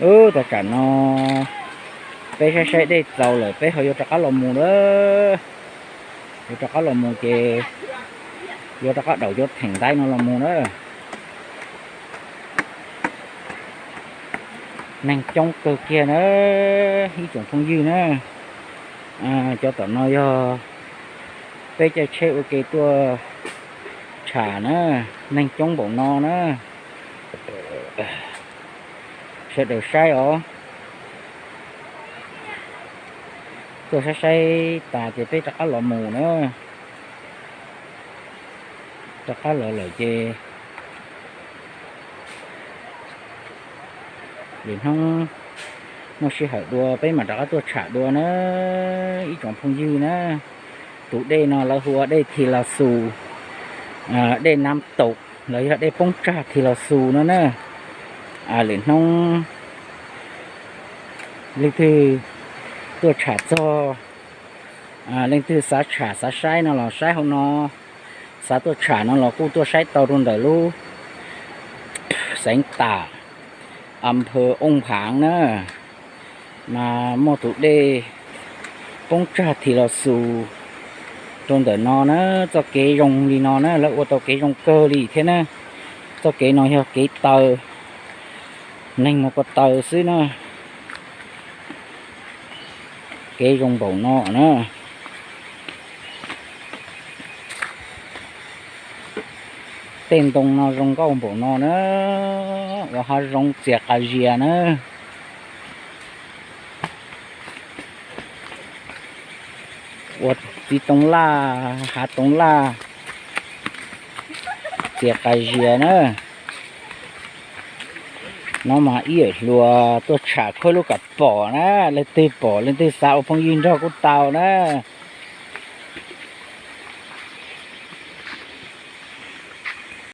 Ub, tag tsam no peb saib saib dej txaus lawm peb ho yuav rov qab los mus lawm. Yuav rov qab los mus ces yuav rov qab daus cov theem ntaib no los mus na. Neeg coob kawg kiag na, ib tsoom phooj ywg na. Cov tom no yog peb caij tsheb ua ke tuaj tsham na, neeg coob npaum no na. Sawv daws saib os. Tuaj saib saib tas ces peb rov qab los mus na. Rov qab los lawm ces lwm hnub muaj sij hawm dua peb mam rov qab tuaj tsham dua na, ib tsoom phooj ywg na. Tus dej no lawv hu ua dej Thi Los Xus, dej Nam Taum los yog dej Poob Tsag Thi Los Xus no na. Lwm hnub leej twg tuaj tsham txog, leej twg xav tsham xav saib no los saib hauv no, xav tuaj tsham no los kuj tuaj saib tau rau ntawm lub xeev Tam, am phaw Ooj Phaav na. Mas muaj tus dej Poob Tsag Thi Los Xus rau ntawm no na. Txoj kev zoo li no na, lawv ua tau kev zoo kawg li thiab na. Txoj kev no yog kev taw, neeg mus ko taw xwb na. Kev zoo npaum no na. Tej ntoo no zoo nkauj npaum no na, ua hav zoov txias qas zias na. Ua txiv toov laj, hav toov laj txias qas zias na. No mas ib yam hluas tuaj tsham khuab lub kam pom na, leej twg pom leej twg xav ua phooj ywg nrog kuj tau na.